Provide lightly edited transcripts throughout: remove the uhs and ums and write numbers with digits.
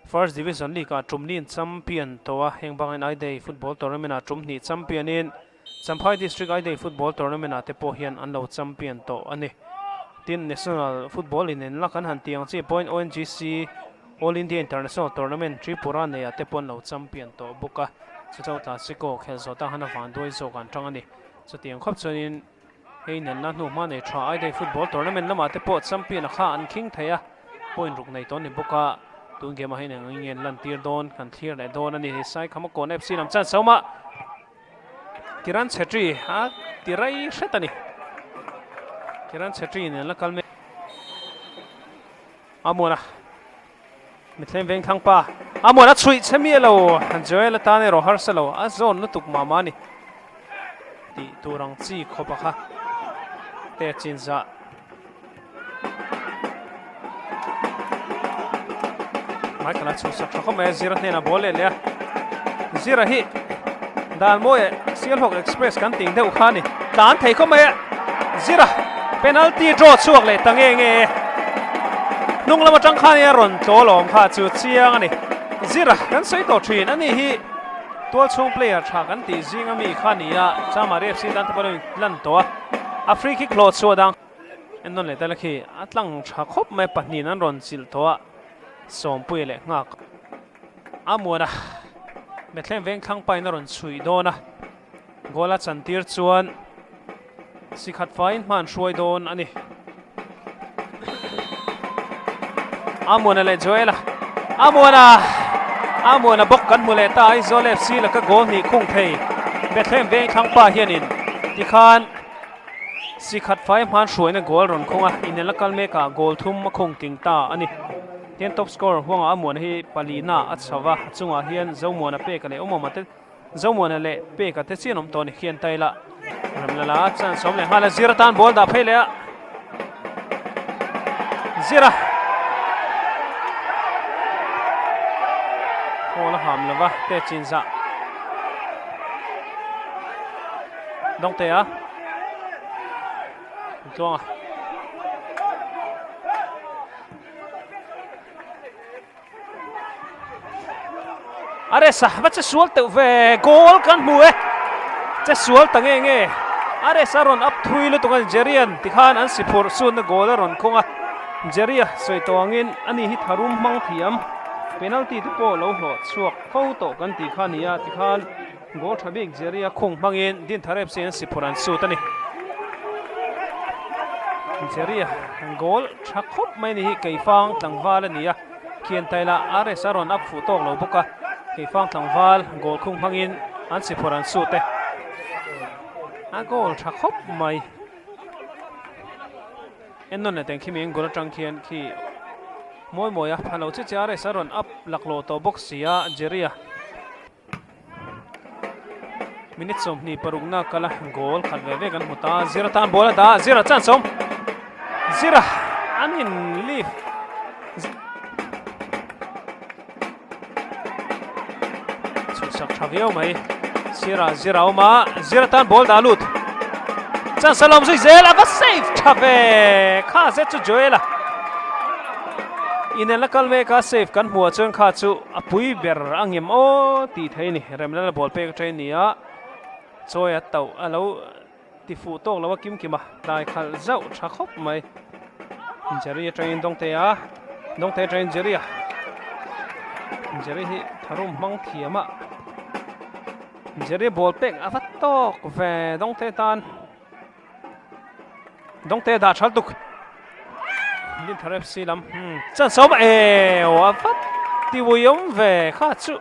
First Division League ah tum niin champion tawh a, heng bangin Aidei Football Tournament ah tum hnih champion in Champhai District Aidei Football Tournament ah te pawh hian an lo champion tawh a ni. Tin, National Football inenna kan han tih ang chi pawhin ONGC All India International Tournament Tripura nei ah te pawh an lo champion tawh bawk a, chu chu Clasico khelh zawh tan khan a vanduai zawk an tang a ni. Chutiang khawp chuanin hei inenna hnu hma nei tha Aidei Football Tournament lamah te pawh champion a kha an khing thei a, point ruk nei tawh a ni bawk a, tun game ah hian eng eng nge an lantir dawn kan thlir leh dawn a ni. Saikhama Kawn FC lam chuan Sawma. Kiran Chhetri a ti rei hret a ni. Kiran Chhetri nen la kal mek. Amuana mithleng veng thlang pa. Amuana chhuih che mi lo. Joel atan erawh harsa lo. A zawn lutuk mah mah a ni. Tih tur ang chi khawp a kha. Te chin zah. Michael a chhuhsak tha khawp mai a, Zira hnenah ball leh leh a, Zira hi dan mawi eh Sialhawk Express kan tih deuh kha a ni, tlan thei khawp mai a, Zira penalty draw chhuak leh ta nge nge e, hnung lam atang khan a rawn tlaw lawm kha chu chiang a ni, Zira kan sawi tawh thin a ni hi tualchhung player tha kan tih zing ami kha a ni a, Chamari FC tan te pawh a lan tawh a, a free kick hlawh chhuah dang. En nawn leh ta la khi a tlang tha khawp mai pahnihin an rawn chilh tawh a sawmpuia leh nghak a muan a Bethlehem veng thlang pain a rawn chhuih dawn a goal a chantir chuan sikhat faiin hma an hruai dawn a ni a muana leh Joel-a a muana a muana bawk kan hmu leh ta Aizawl FC laka goal hnih khung thei Bethlehem veng thlang pa hianin tikhan Sikhat fai hman hruaina goal rawn khawng a, inel a kal mek ah goal thum a khawng tling ta a ni. Tian top scorer huangah a muana hi palina a chho va, a chungah hian Zomuana peka leh awmawma te Zomuana leh peka te chian awm tawh a ni khian taila. Ramlala chance awm leh nghal a, Zira tan ball dah phei leh a, Zira ball a ham lova te chinzah. Dawngte a tluang a. Aresa va che sual teuh ve goal kan hmu e che sual ta nge nge Aresa rawn up thui lutuk a Jerian tikhan an si phurh sunna goal a rawn khawng a Jeria sawi tawh angin ani hi tharum hmang thiam penalty te pawh lo hlawh chhuak fo tawh kan tih kha a ni a tikhan Goal tha bik Jerry a khung hmangin Dinthar FC an si phur an sut a ni. Jerry a goal tha khawp mai a ni hi Keifang tlangval a ni a, Khiantaila RS a rawn up fuh tawk lo bawk a, Keifang tlangval goal khung hmangin an si phur an sut e. A goal tha khawp mai. En nawn leh teng khi mi eng goal atang khian khi mawi mawi a pha lo che che RS a rawn up laklawh tawh bawk si a Jerry a. Minute 26 na kal a goal khat ve ve kan hmu ta Zira tan ball a dah Zira chance awm Zira an in leave chhuhsak tha viau mai Zira Zira awm a Zira tan ball dah lut chance a lawm zui zel a va save tha ve kha zet chu Joel a inel a kal mek a save kan hmuh ah chuan kha chu A pui ber a ngem aw tih theih a ni. Remlal a ball pek atang a ni a, chawi a tauh a lo ti fuh tawk lo a kim kim a, tlai khalh zauh tha khawp mai. Jerry atangin Dawngte a, Dawngte atangin Jerry a, Jerry hi tharum hmang thiam a, Jerry ball pek a va tawk ve Dawngte tan. Dawngte dah thal tuk. Dinthar FC lam chan sawm e aw a vat ti ui awm ve kha chu.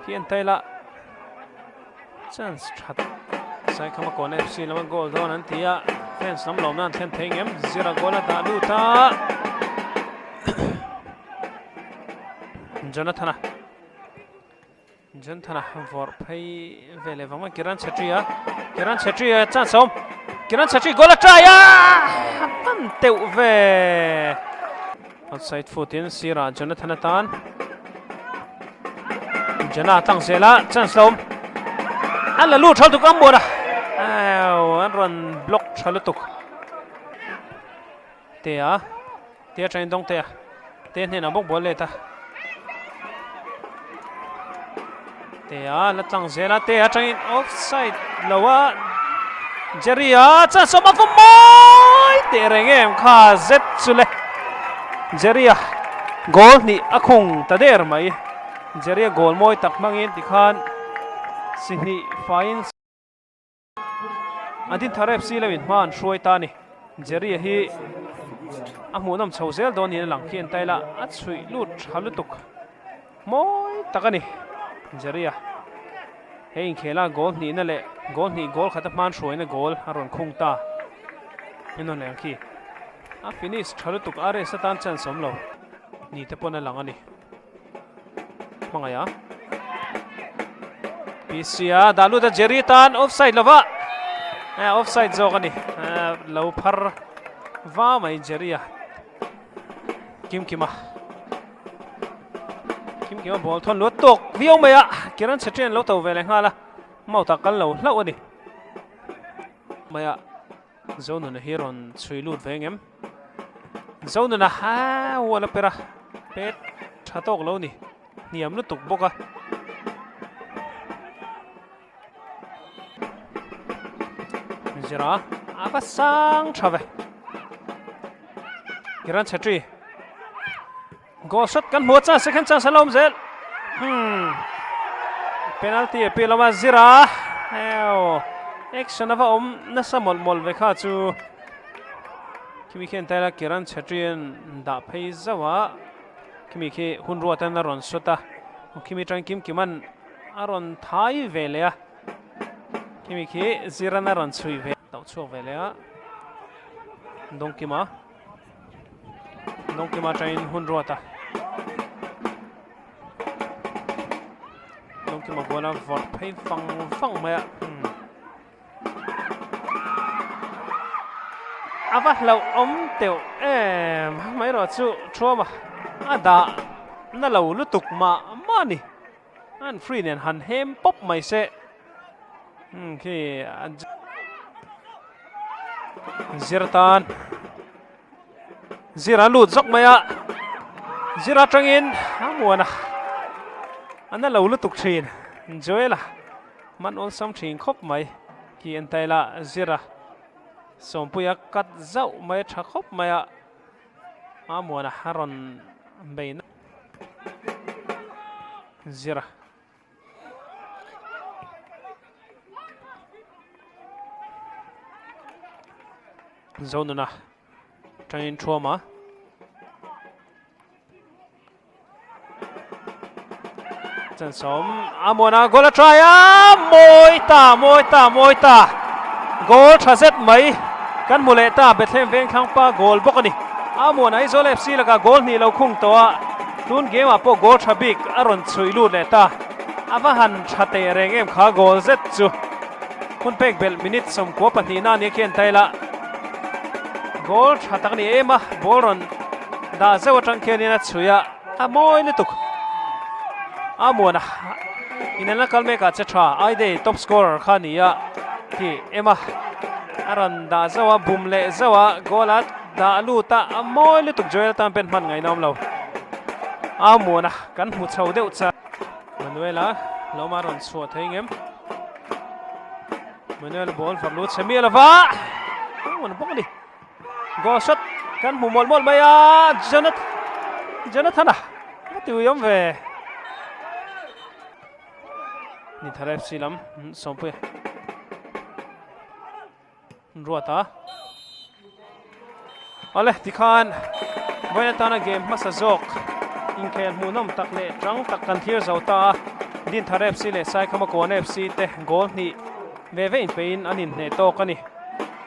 Hian taila chance that Saikhama Kawn FC lama goal dawn an ti a fans lam lawm nan thlen thei ngem Zira goal a dah lut a Jonathana Jonathan-a vawrh phei ve leh vang vang Kiran Chhetri-a Kiran Chhetri-a chance a awm Kiran Chhetri goal a try a hman teuh ve outside foot in sirah Jonathan-a tan Jana tlang zel a chance la awm an la lut tha lutuk a muan a an rawn block tha lutuk Tea Tea atangin Dawngtea. Te hnenah bawk ball let a. Te a la tlang zel a, te atangin offside lo a. Jerry a chance awm a va mawi teh reng em kha zet chu le. Jerry a goal hnih a khung ta der mai. Jerry a goal mawi tak hmangin tikhan si hnih faiin A din thar FC lo in hma an hruai ta a ni. Jerry a hi a hmuhnawm chho zel dawn niin a lang khi en taila a chhuih lut tha lutuk mawi tak a ni. Jerry a he inkhela goal hnihna leh goal hnih goal khata hma an hruaina goal a rawn khung ta en awn leh ang khi. A finish tha lutuk a race atan chance awm lo ni te pawn a lang a ni. Hmangaih a. PC a dah lut a Jerry tan offside lova. Eh offside zawk a ni. Eh lo phar va mai Jerry a. Kim Kima. Kim Kima ball thon luat tawk viau mai a. Kiran Chhetri an lo to ve leh nghal a. Mauta kal lo hlauh a ni. Mai a. Zonuna hi rawn chhui lut ve ngem? Zonuna ha wall a per a, pet tha tawk lo ni, hniam lutuk bawk a. Zira a va sang tha ve. Kiran Chhetri. Goal shot kan hmu a chance second chance a la awm zel. Hmm. Penalty a piah lama Zira. Eo. Action ava awm nasa mawlh mawlh ve kha chu. Khimi khian taila Kiran Chhetri an dah phei zauh a. Khimi khi hun ruat an a rawn shot a. Khimi tang kim kim an a rawn thai ve leh a. Khimi khi Ziran a rawn chhui ve tauh chhuak ve leh a. Dawngkima. Dawngkima atangin hun ruat a. Dawngkima goal a vawrh phei fang fang mai a. Hmm. A va hlauh awm teuh em mai erawh chu Thuama a dah na lo lutuk mah mah a ni. An free nen han hem pawp mai se. Hmm khi Zir tan Zir a lut zawk mai a Zir atangin a muan a an a lo lutuk thin Joel a man awlsam thin khawp mai khi en taila Zir a Sawmpuia cut zauh mai a tha khawp mai a a muan a a rawn bei na Zir a. Zonuna tangin thuam a. Chansawm Amuana goal a try a mawi ta mawi ta mawi ta goal tha zet mai kan hmu leh ta Bethlehem Vengthlang pa goal bawk a ni Amuana Aizawl FC lakah goal hnih lo khung tawh a. Tun game ah pawh goal tha bik a rawn chhuih lut leh ta. A va han tha teh reng em kha goal zet chu. Hun pek belh minute 12 na ania khian taila goal tha tak a ni em a, ball rawn dah zeuh atang khianin a chhuih a, a mawi lutuk. A muan a, inelna kal mek ah che tha, Aidei top scorer kha a ni a khi em a, a rawn dah zeuh a, bum leh zeuh a goal a. Dah lut a, a mawi lutuk Joel tan pen hman ngaihna awm lo. A muan a, kan hmu chho deuh char. Manuela lawma rawn chhuah thei ngem. Manuel ball var lut chhe miah lova. A muan bawk a ni. Goal shot kan hmu mawlh mawlh mai a, Jonathan Jonathan-a a ti ui awm ve. Nithar FC lam Sawmpuia. Ruat a. Awle tikhan vawiin atana game hmasa zawk inkhel hmuhnawm tak leh tang tak kan thlir zo ta a. Dinthar FC leh Saikhama Kawn FC te goal hnih ve ve inpeihin an inhneh tawk a ni.